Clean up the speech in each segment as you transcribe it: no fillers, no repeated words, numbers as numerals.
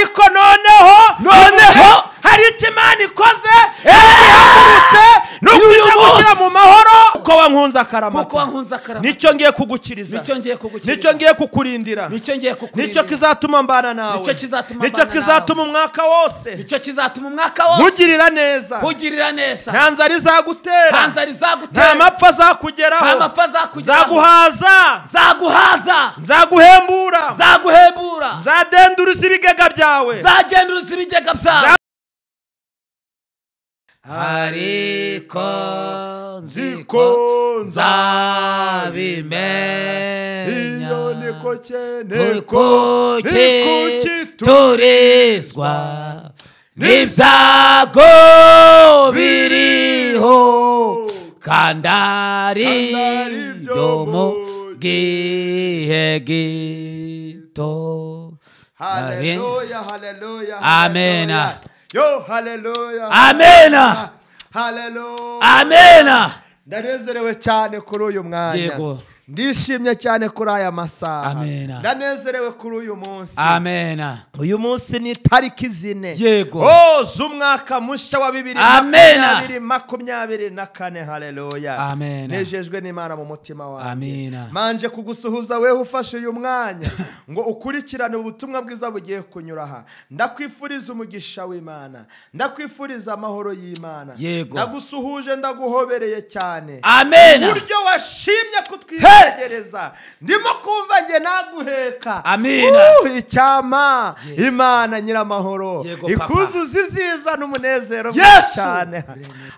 Ariko noneho hari icyo Imana ikoze, ihagurutse no gushyira mu mahoro. Kuko wankunze akaramata, nicyo ngiye kugukiriza, nicyo ngiye kukurindira, nicyo kizatuma mbana nawe, nicyo kizatuma umwaka wose, nkugirira neza, nta nzara izagutera, nta mapfa azakugeraho, nzaguhaza, nzaguhembura, nzadenduriza ibigega byawe, Ariko nziko nzabimenya, iyo niko cyene ko turizwa n'ibyago biriho, kandi ari byo mu gihe gito. Haleluya, haleluya, amena. Yo, haleluya, amena, haleluya, amena. Ndanezerewe cyane kuri uyu mwanya, ndishimye cyane kuri aya masaha, ndanezerewe kuri uyu munsi. Amena. Uyu munsi ni tariki 4, yego, z'umwaka mushya wa 2024. Haleluya, amena. Nejejwe n'Imana mu mutima wanjye. Amena. Manje kugusuhuza wewe ufashe uyu mwanya ngo ukurikirane ubutumwa bwiza bugiye kunyura aha. Ndakwifuriza umugisha w'Imana, ndakwifuriza amahoro y'Imana. Ndagusuhuje, ndaguhobereye cyane. Amena. Uburyo washimye kutwiza gereza, ndimo kumva nge naguheka. Amina. Icyama Imana nyiramahoro ikuzuza ibyiza n'umunezero cyane.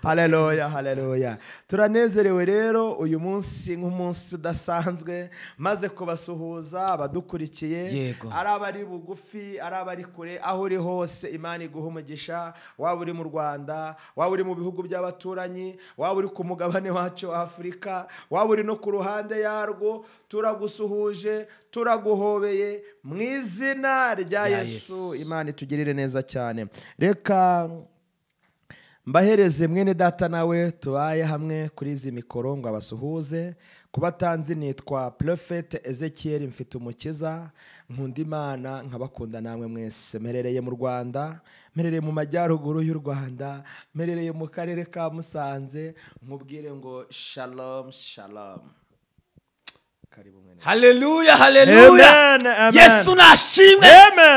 Haleluya, haleluya. Turanezerewe rero uyu munsi nk'umunsi udasanzwe, maze kubasuhuza abadukurikiye, ari abari bugufi, ari abari kure, aho uri hose Imana iguha umugisha. Waba uri mu Rwanda, waba uri mu bihugu by'abaturanyi, waba uri ku mugabane wacu wa Afurika, waba uri no ku ruhande yarwo, turagusuhuje, turaguhobeye mu izina rya Yesu. Imana itugirire neza cyane. Reka mbahereze mwene data nawe tubaye hamwe kuri izi mikoro ngo abasuhuze. Kubatanzi nitwa Prophet Ezekiel Mfitumukiza, nkunda Imana nkabakunda namwe mwese. Mperereye mu Rwanda, mperereye mu majyaruguru y'u Rwanda, mperereye mu karere ka Musanze. Nkubwire ngo shalom, shalom. Haleluya, haleluya. Yesu nashimwe,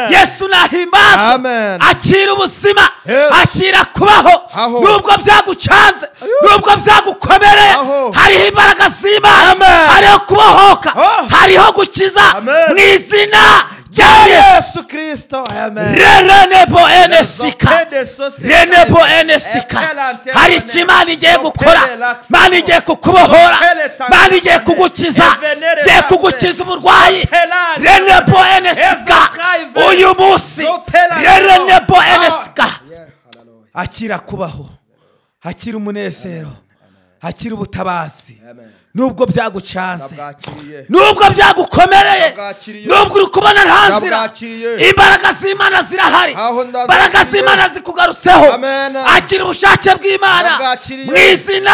Yesu nahimbazwe. Akira ubuzima, akira kubaho. Nubwo byagucanze, nubwo byagukomereye, hariho imbaraga z'Imana, hariho kubohoka, hariho gukiza mu izina rya Yesu Kristo. Amen. Renebo enesika, renebo enesika. Hari icyo Imana igiye gukora. Imana igiye kukubohora, Imana igiye kugukiza, igiye kugukiza uburwayi. Renebo enesika uyu munsi, renebo enesika. Akira kubaho, akira umunezero, akira ubutabazi. Nubwo byagucanze, nubwo byagukomereye, nubwo uri kubona nta nzira, imbaraga z'Imana zirahari, imbaraga z'Imana zikugarutseho. Akira ubushake bw'Imana mu izina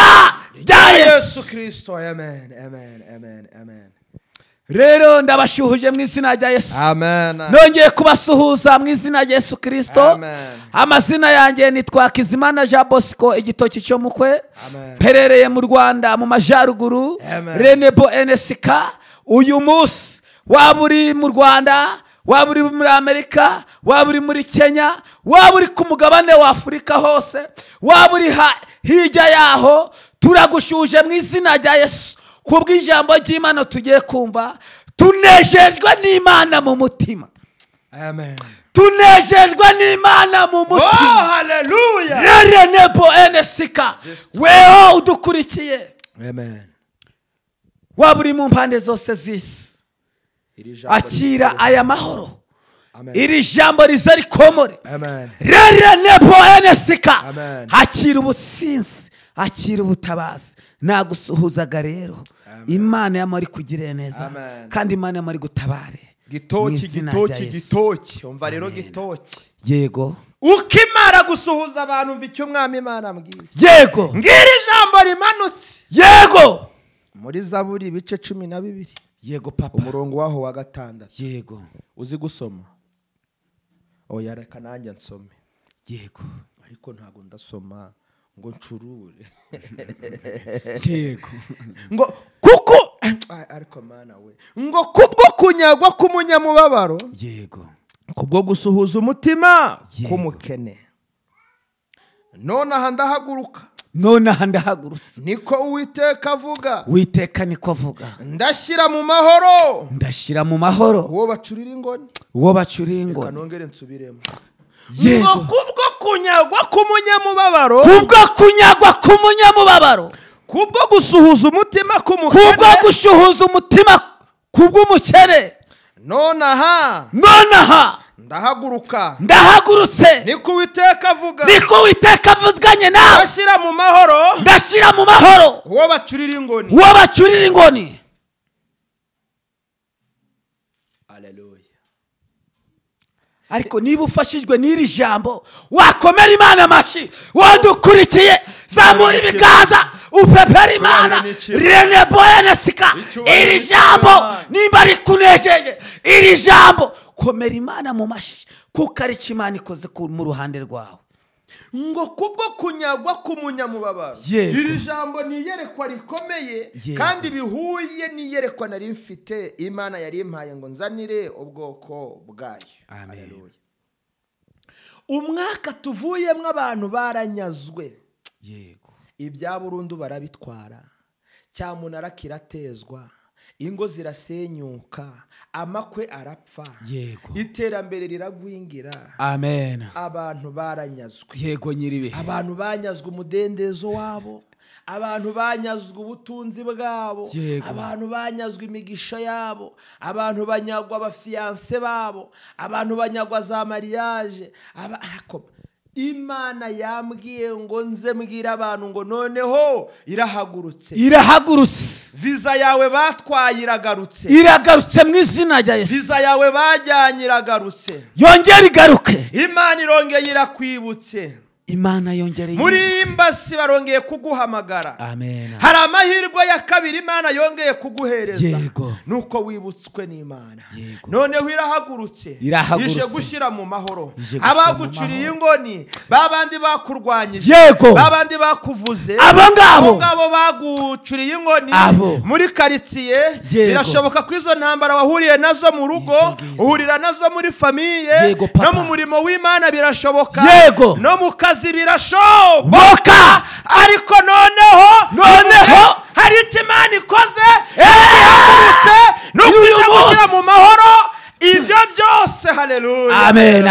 rya Yesu Kristo. Amen, amen, amen, amen. Rero ndabashuhuje mu izina rya Yesu. Amen. Nongeye kubasuhuza mu izina rya Yesu Kristo. Amazina yanjye nitwa Kizimana Jean Bosco, igitoki cyo mukwe. Mperereye mu Rwanda mu majyaruguru, Renebo Enesika. Uyu munsi waba uri mu Rwanda, waba uri muri Amerika, waba uri muri Kenya, waba uri ku mugabane wa Afurika hose, waba uri hirya yaho, turagushuje mu izina rya Yesu. Kubw'ijambo ry'Imana tugiye kumva, tunejejwe n'Imana mu mutima. Amen. Tunejejwe n'Imana mu mutima. Oh, haleluya. Renebo enesika. Weho udukurikiye. Amen. Waba uri mu mpande zose z'isi, akira aya mahoro. Iri jambo riza rikomore. Amen. Renebo enesika. Akira ubutsinzi, akira ubutabazi. Nagusuhuzaga rero. Imana yamari kugirira neza, kandi Imana yamari gutabare. Gitoki, gitoki, gitoki. Umva rero gitoki. Yego. Ukimara gusuhuza abantu umva icyo Umwami Imana ambwiye. Yego. Ngira ijambo rimanutse. Yego. Muri Zaburi ibice 12. Yego papa. Umurongo waho wa 6. Yego. Uzi gusoma? Oya reka nanjye nsome. Yego. Ariko ntago ndasoma ngo ncurure. Yego. Ngo kuko ariko mana we, ngo kubwo kunyagwa k'umunyamubabaro, yego, kubwo gusuhuza umutima k'umukene, nonaha ndahaguruka, nonaha ndahagurutse, niko Uwiteka avuga, Uwiteka niko avuga, ndashyira mu mahoro, ndashyira mu mahoro uwo bacurira ingoni, uwo bacurira ingoni. Reka nongere nsubiremo. Yego. Ngo kubwo kunyagwa k'umunyamubabaro, kubwo kunyagwa k'umunyamubabaro, kubwo gusuhuza umutima k'umukene, kubwo gushuhuza umutima kubw'umukene, nonaha, nonaha ndahaguruka, ndahagurutse, niko Uwiteka avuga, niko Uwiteka avuganye nawe, ndashyira mu mahoro, ndashyira mu mahoro uwo bacurira ingoni, uwo bacurira ingoni. Haleluya. Ariko niba ufashijwe n'iri jambo, wakomera Imana amashyi, wadukurikiye zamura ibiganza upepera Imana. Rene boenesika, iri jambo nimba rikunejeje, iri jambo komera Imana mu mashyi, kuko ari cyo Imana ikoze mu ruhande rwawe. Ngo kubwo kunyagwa k'umunyamubabaro, iri jambo ni iyerekwa rikomeye kandi bihuye n'iyerekwa nari mfite Imana yari impaye ngo nzanire ubwoko bwayo. Amen. Umwaka tuvuyemo abantu baranyazwe, yego, ibya burundu barabitwara, cyamunara kiratezwa, ingo zirasenyuka, amakwe arapfa, yego, iterambere riragwingira. Amen. Abantu baranyazwe, yego nyiribe, abantu banyazwe umudendezo wabo, abantu banyazwe ubutunzi bwabo, abantu banyazwe imigisha yabo, abantu banyagwa abafiyanse babo, abantu banyagwa za mariage. Imana yambwiye ngo nze mbwira abantu ngo noneho irahagurutse, irahagurutse. Visa yawe batwaye iragarutse, iragarutse mu izina rya Yesu. Visa yawe bajyanye iragarutse, yongera igaruke. Imana irongeye irakwibutse, Imana yongereye. Muri imbasi barongeye kuguhamagara. Amen. Hari amahirwe ya kabiri Imana yongeye kuguhereza. Yego. Nuko wibutswe n'Imana. Noneho irahagurutse, ije gushyira mu mahoro abagucuriye ingoni, babandi bakurwanyije, babandi bakuvuze, abo ngabo bagucuriye ingoni muri quartier. Birashoboka ko izo ntambara wahuriye nazo mu rugo, uhurira nazo muri famille, no mu murimo w'Imana birashoboka, no mu kazi birashoboka. Ariko noneho hari icyo Imana ikoze, irahagurutse, no gushyira mu mahoro ibyo byose. Haleluya. Amen.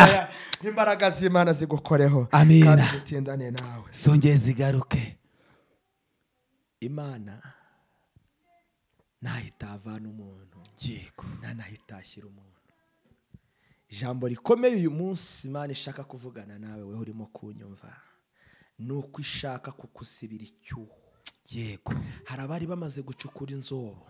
Imbaraga z'Imana zigukoreho, amina, kandi zitindane nawe, zongeye zigaruke. Imana ntahitavana umuntu, yego, ntanahitashyira umuntu. Ijambo rikomeye uyu munsi Imana ishaka kuvugana nawe, wewe urimo kunyumva, nuko ishaka kukusibira icyuho. Yego. Hari abari bamaze gucukura inzobo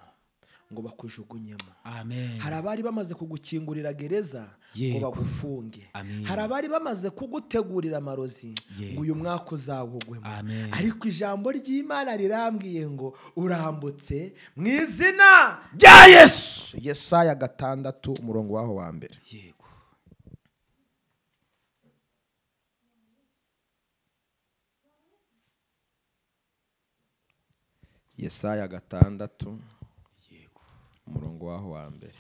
ngo bakujugunyemo. Amen. Hari abari bamaze kugukingurira gereza ngo bagufunge. Hari abari bamaze kugutegurira amarozi ngo uyu mwaka uzawugwemo. Ariko ijambo ry'Imana rirambwiye ngo urambutse mu izina rya Yesu. Yesaya 6 umurongo waho wa mbere. Yego. Yesaya 6 umurongo waho wa mbere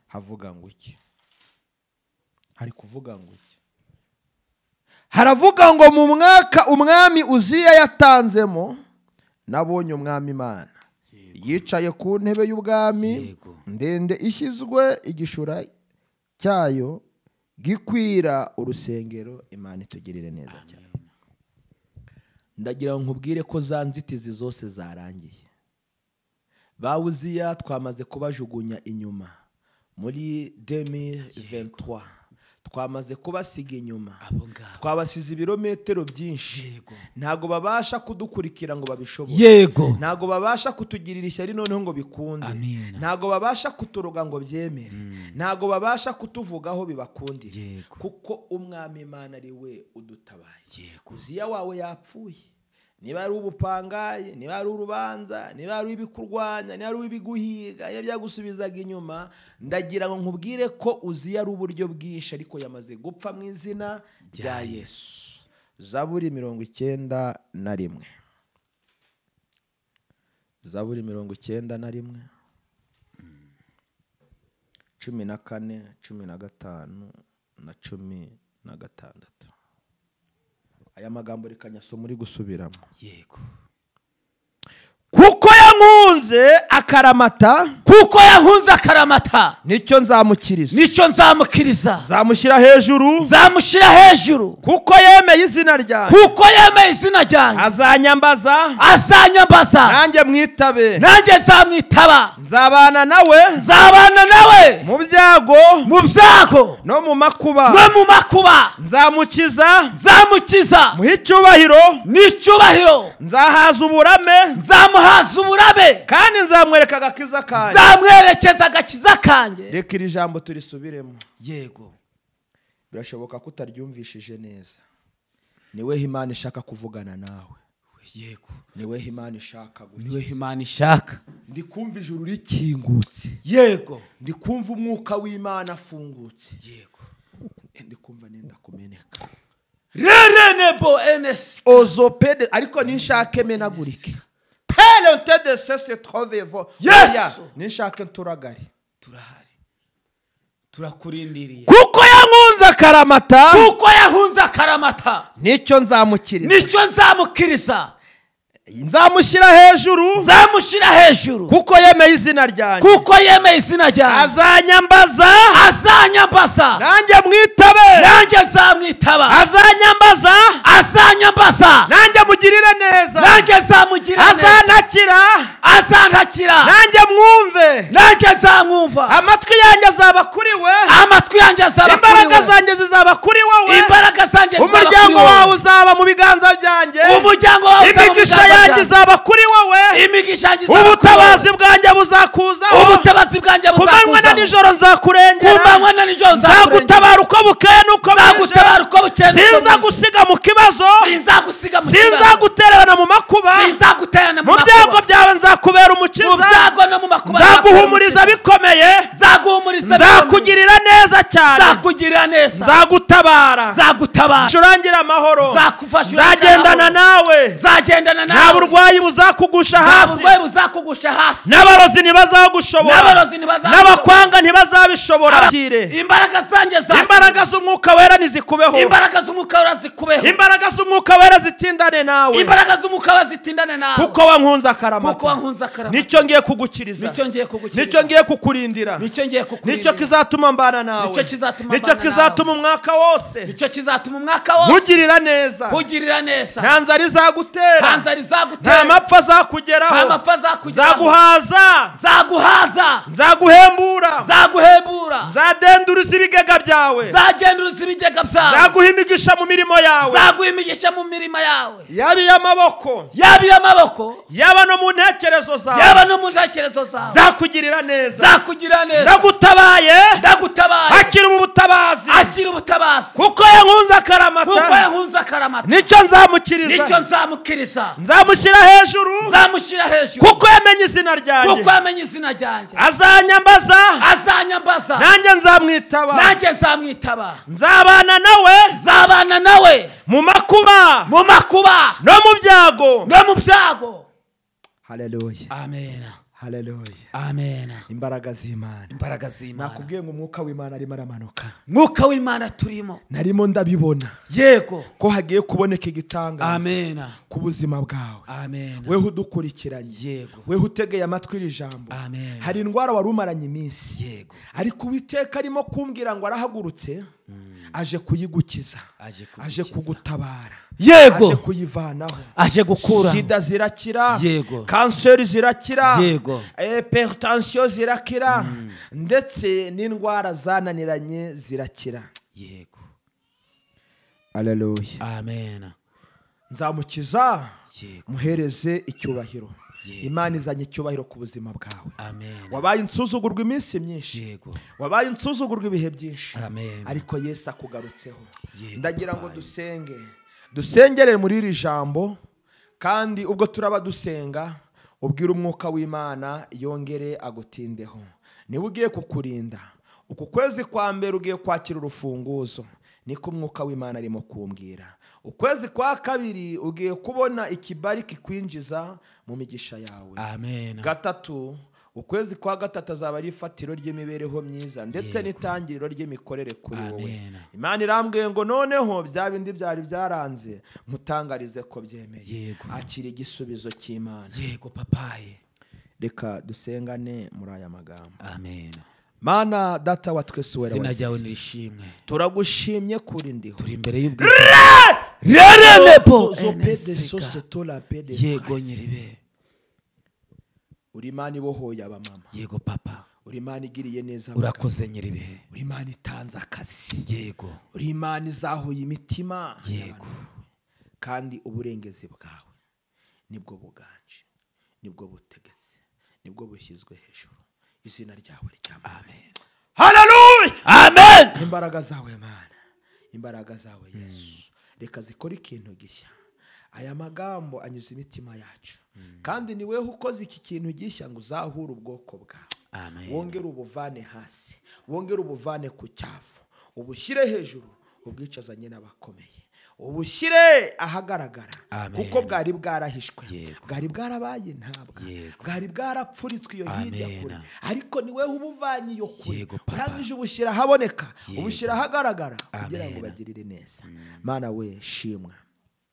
havuga ngo iki? Hari kuvuga ngo iki? Haravuga ngo mu mwaka umwami Uziya yatanzemo, nabonye umwami Imana yicaye ku ntebe y'ubwami ndende ishyizwe igishura cyayo gikwira urusengero. Imana itugirire neza cyane. Ndagira ngo nkubwire ko za nzitizi zose zarangiye. Ba Uziya twamaze kubajugunya inyuma muri 2023, twamaze kubasiga inyuma, twabasize ibirometero byinshi. Ntago babasha kudukurikira ngo babishobore. Yego. Ntago babasha kutugirira ishyari noneho ngo bikunde. Ntago babasha kuturoga ngo byemere. Ntago babasha kutuvugaho bibakundire, kuko umwami Imana ari we udutabaye. Uziya wawe yapfuye, Niba ari ubupangaye, niba ari urubanza, niba ari ibikurwanya, niba ari ibiguhiga, niba byagusubizaga inyuma, ndagira ngo nkubwire ko Uziya ari uburyo bwinshi ariko yamaze gupfa mu izina rya Yesu. Zaburi 91. Zaburi 91 14, 15 na 16. Aya magambo reka nyasoma uri gusubiramo. Yego. Kuko yankunze akaramata, kuko yahunze akaramata, nicyo nzamukiriza, nicyo nzamukiriza, nzamushyira hejuru, nzamushyira hejuru, kuko yemeye izina ryanjye, kuko yemeye izina ryanjye, azanyambaza, azanyambaza, nanjye mwitabe, nanjye nzamwitaba, nzabana nawe, nzabana nawe mu byago, mu byago no mu makuba, no mu makuba, nzamukiza, nzamukiza, muhe icyubahiro, n'icyubahiro, nzahaza uburame, nzamuhaza uburame, kandi nzamwereka agakiza kanjye, nzamwerekeza agakiza kanjye. Reka iri jambo turisubiremo. Yego. Birashoboka ko utaryumvishije neza. Niwe Imana ishaka kuvugana nawe. Yego. Niwe Imana ishaka gukiza. Niwe Imana ishaka. Ndi kumva ijuru rikingutse. Yego. Ndi kumva umwuka w'Imana afungutse. Yego. Ndi kumva nenda kumeneka. Rerenebo enes ozopede, ariko ninshake menagurike. Pelente de se trovevo. Yes. Ninshake nturagari. Turahari. Turakurindiriye. Kuko yankunze akaramata, kuko yahunze akaramata, nicyo nzamukiriza, nicyo nzamukiriza, nzamushyira hejuru, nzamushyira hejuru, kuko yemeye izina ryanjye, kuko yemeye izina ryanjye, azanyambaza, azanyambaza, nanjye mwitabe, nanjye nzamwitaba, azanyambaza, azanyambaza, nanjye mugirire neza, nanjye nzamugirira neza, azantakira, azantakira, nanjye mwumve, nanjye nzamwumva, amatwi yanjye azaba kuri we, amatwi yanjye azaba kuri we, imbaraga zanjye zizaba kuri wowe, imbaraga zanjye zizaba kuri wowe, umuryango wawe uzaba mu biganza byanjye, umuryango wawe uzaba mu imigisha biganza yanjye byanjye, izaba kuri wowe, imigisha yanjye izaba kuri ubutabazi wowe, bwanjye buzakuzaho, ubutabazi bwanjye ku manywa na buzakuzaho, nijoro nzakurengera, ku manywa na nijoro nzakurengera, nzagutabara uko bukeye n'uko bwije, nzagutabara uko bukeye n'uko bwije, sinzagusiga mu kibazo, sinzagusiga mu kibazo, sinzagutererana mu makuba, sinzagutererana mu mu makuba, byago byawe nzakubera umukiza, mu byago no mu makuba nzaguhumuriza bikomeye, nzaguhumuriza, nzakugirira neza cyane, nzakugirira neza, nzagutabara, nzagutabara, ncurangira amahoro, nzakufasha, nzagendana nawe, nzagendana nawe, nta burwayi buzakugusha hasi, nta burwayi buzakugusha hasi, n'abarozi ntibazagushobora, n'abarozi ntibazabishobora, n'abakwanga ntibazabishobora. Imbaraga zanjye za, imbaraga z'umwuka wera nizikubeho, imbaraga z'umwuka wera zikubeho, imbaraga z'umwuka wera zitindane nawe, imbaraga z'umwuka wera zitindane nawe, kuko wankunze akaramata, kuko wankunze akaramata, nicyo ngiye kugukiriza, nicyo ngiye kugukiriza, nicyo ngiye kukurindira, nicyo ngiye kukurindira, nicyo kizatuma mbana nawe, nicyo kizatuma nicyo kizatuma umwaka wose, nicyo kizatuma umwaka wose nkugirira neza, nkugirira neza, nta nzara izagutera, nta nzara izagutera, nta mapfa azakugeraho, nta mapfa azakugeraho, nzaguhaza, nzaguhaza, nzaguhembura, nzaguhembura, nzadenduriza ibigega byawe, nzagenduruza ibigega byawe, nzaguha imigisha mu mirimo yawe, nzaguha imigisha mu mirimo yawe, yaba iy'amaboko, yaba iy'amaboko, yaba no mu ntekerezo zawe, yaba no mu ntekerezo zawe, nzakugirira neza, nzakugirira neza, ndagutabaye, ndagutabaye, akira ubutabazi, akira ubutabazi, kuko yankunze akaramata, kuko yankunze akaramata, nicyo nzamukiriza, nicyo nzamukiriza, nzamushyira hejuru, nzamushyira hejuru, kuko yamenye izina ryanjye, kuko yamenye izina ryanjye, azanyambaza, azanyambaza, nanjye nzamwitaba, nanjye nzamwitaba, nzabana nawe, nzabana nawe, mu makuba, mu makuba, no mu byago, no mu byago. Haleluya, amen, haleluya, amen. Imbaraga z'Imana, imbaraga z'Imana. Nakubwiye ngo umwuka w'Imana arimo aramanuka, mwuka w'Imana turimo, narimo ndabibona, yego, ko hagiye kuboneka igitangaza, amen, ku buzima bwawe, amen, weho udukurikiranye, yego, weho utegeye amatwi iri jambo, amen. Hari indwara wari umaranye iminsi, yego, ariko Uwiteka arimo kumbwira ngo arahagurutse, aje kuyigukiza, aje kugutabara, yego, aje kuyivanaho, aje gukura. Sida zirakira, yego, kanseri zirakira, yego, hypertension zirakira, ndetse n'indwara zananiranye zirakira, yego. Haleluya, amen. Nzamukiza, muhereze icyubahiro. Imana izanye icyubahiro ku buzima bwawe. Amen. Wabaye insuzugurwa iminsi myinshi, yego, wabaye insuzugurwa ibihe byinshi, amen, ariko Yesu akugarutseho. Ndagira ngo dusenge, dusengerere muri iri jambo, Kandi ubwo turaba dusenga, ubwira umwuka w'Imana yongere agutindeho. Niba ugiye kukurinda uku kwezi kwa mbere, ugiye kwakira urufunguzo, niko umwuka w'Imana arimo kumbwira. Ukwezi kwa kabiri ugiye kubona ikibari kikwinjiza mu migisha yawe. Amen. Gatatu, ukwezi kwa gatatu azaba ari ifatiro ry'imibereho myiza ndetse n'itangiriro ry'imikorere kuri wowe. Imana irambwiye ngo noneho bya bindi byari byaranze mutangarize ko byemeye. Akira igisubizo cy'Imana. Yego papaye. Reka dusengane muri aya magambo. Amen. Mana data wa twese wera, izina ryawe nirishimwe, turagushimye kuri ndiho, turi imbere y'ubwiza. Yego nyiribe, uri Imana ibohoye abamama. Yego papa. Uri Imana igiriye neza, urakoze nyiribe. Uri Imana itanze akazi. Yego. Uri Imana izahuye imitima. Yego. Kandi uburengezi bwawe nibwo buganje, nibwo butegetse, nibwo bushyizwe hejuru. Izina ryawe ryamamare. Amen. Haleluya. Amen. Imbaraga zawe Mana, imbaraga zawe Yesu, reka zikora ikintu gishya. Aya magambo anyuze imitima yacu. Kandi ni wewe ukoze iki kintu gishya ngo uzahure ubwoko bwawe. Amen. Wongere ubuvane hasi, wongere ubuvane ku cyavu, ubushyire hejuru, ubwicazanye n'abakomeye, ubushyire ahagaragara. Kuko bwari bwarahishwe, bwari bwarabaye ntabwa, bwari bwarapfuritswe iyo hirya kure, ariko ni wewe ubuvanye iyo kure, urangije ubushyira ahaboneka, ubushyira ahagaragara, kugira ngo bagirire neza. Mana we shimwa,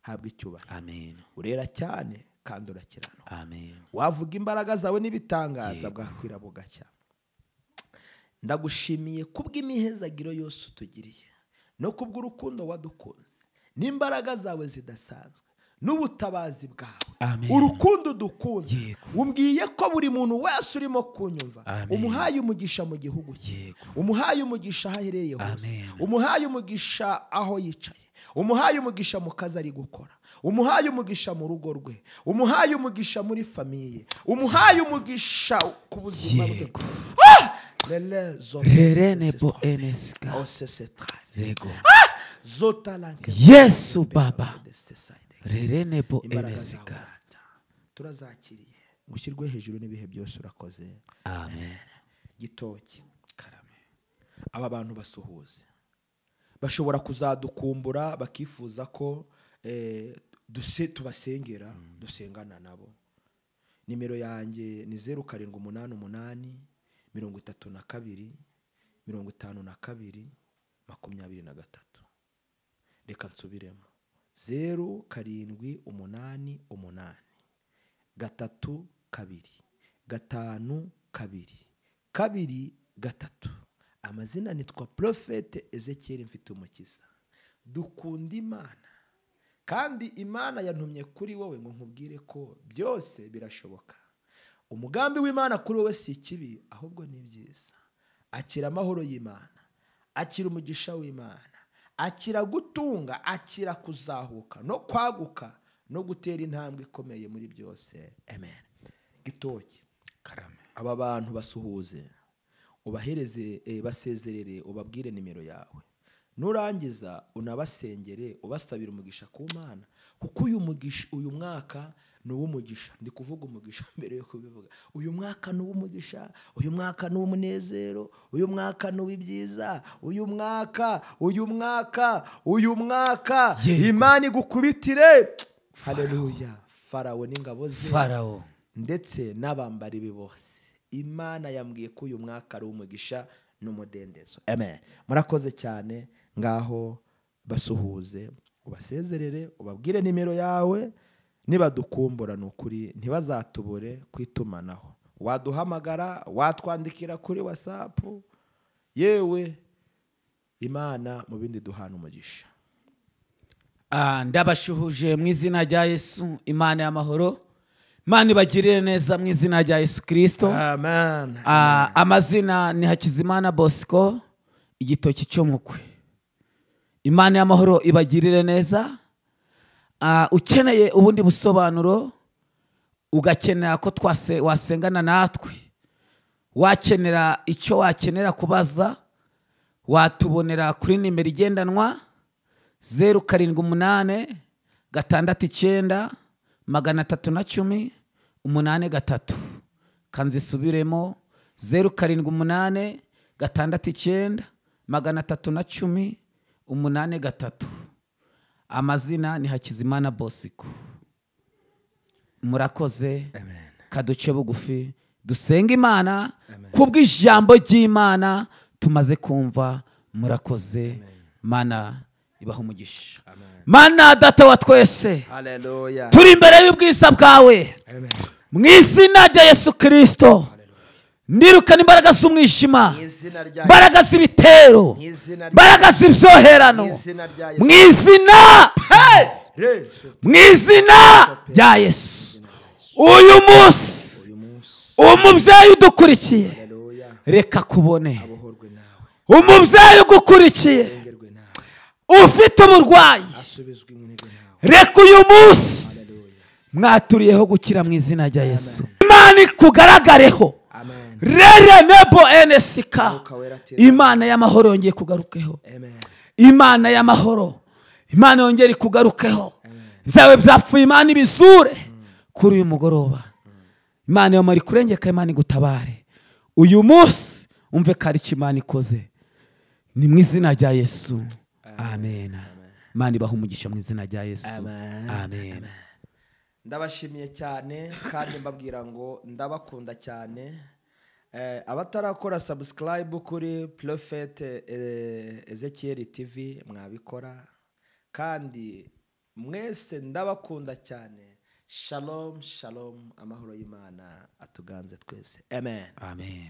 habwa icyubahiro. Amen. Urera cyane kandi urakiranuka. Amen. Wavuga imbaraga zawe n'ibitangaza bwakwira bugacya. Ndagushimiye kubw'imihezagiro yose utugiriye, no kubw'urukundo wadukunze, n'imbaraga zawe zidasanzwe, n'ubutabazi bwawe, urukundo dukunze. Umbwiye ko buri muntu wese urimo kunyumva umuhaye umugisha mu gihugu cye, umuhaye umugisha aho aherereye hose, umuhaye umugisha aho yicaye, umuhaye umugisha mu kazi ari gukora, umuhaye umugisha mu rugo rwe, umuhaye umugisha muri famiye, umuhaye umugisha ku buzima bwe. Yesu baba. Rerenebo enesika. Turazakiriye gushyirwe hejuru n'ibihe byose, urakoze. Amen. Gitoki karame. Aba bantu basuhuze, bashobora kuzadukumbura bakifuza ko tubasengera, dusengana nabo. Nimero yanjye ni 0788 32 52 23. Reka nsubiremo. 0788 32 52 23. Amazina nitwa Prophet Ezekiel Mfitumukiza. Dukunda Imana, kandi Imana yantumye kuri wowe ngo nkubwire ko byose birashoboka. Umugambi w'Imana kuri wowe si ikibi, ahubwo ni byiza. Akira amahoro y'Imana, akira umugisha w'Imana, akira gutunga, akira kuzahuka no kwaguka no gutera intambwe ikomeye muri byose. Amen. Gitoki karame. Aba bantu basuhuze, ubahereze, basezerere, ubabwire nimero yawe. Nurangiza unabasengere, ubasabira umugisha ku Mana, kuko uyu mugisha, uyu mwaka ni uw'umugisha. Ndi kuvuga umugisha mbere yo kubivuga. Uyu mwaka ni uw'umugisha, uyu mwaka ni uw'umunezero, uyu mwaka ni uw'ibyiza, uyu mwaka, uyu mwaka, uyu mwaka Imana igukubitire. Haleluya. Farawo n'ingabo ze, Farawo ndetse n'abambari be bose. Imana yambwiye ko uyu mwaka ari umugisha n'umudendezo. Amen. Murakoze cyane. Ngaho basuhuze, ubasezerere, ubabwire nimero yawe. Nibadukumbura nukuri ntibazatubure kwitumanaho. Waduhamagara, watwandikira kuri WhatsApp. Yewe Imana mu bindi duhana umugisha. Ndabashuhuje mu izina rya Yesu, Imana y'amahoro. Imana ibagirire neza mu izina rya Yesu Kristo. Amen. Amazina ni Hakizimana Bosco, igitoki cyo mukwe. Imana y'amahoro ibagirire neza. Ukeneye ubundi busobanuro, ugakenera ko twase wasengana natwe, wakenera icyo wakenera kubaza, watubonera kuri nimero igendanwa 078 69 310 83. Kanzisubiremo 078 69 310 83. Amazina ni Hakizimana Bosco. Murakoze. Kaduce bugufi dusenga Imana kubw'ijambo ry'Imana tumaze kumva. Murakoze. Mana ibaho umugisha. Mana data wa twese, turi imbere y'ubwiza bwawe mu izina rya Yesu Kristo. Nirukana imbaraga z'umwijima, imbaraga z'ibitero, imbaraga z'ibyoherano mu izina rya Yesu. Uyu munsi umubyeyi udukurikiye reka kubone, umubyeyi ugukurikiye ufite uburwayi reka uyu munsi mwaturiyeho gukira mu izina rya Yesu. Imana ikugaragareho. Rere nebo enesika. Imana y'amahoro yongeye kugarukeho. Imana y'amahoro, Imana yongeye kugarukeho. Byawe byapfuye Imana ibizure kuri uyu mugoroba. Imana yomari kurengeka, Imana igutabare uyu munsi. Umve kari Imana ikoze ni mu izina rya Yesu. Amen. Imana ibahe umugisha mu izina rya Yesu. Amen. Ndabashimiye cyane kandi mbabwira ngo ndabakunda cyane. Abatarakora subscribe kuri Prophet Ezekiel TV mwabikora, kandi mwese ndabakunda cyane. Shalom shalom, amahoro y'Imana atuganze twese. Amen. Amen.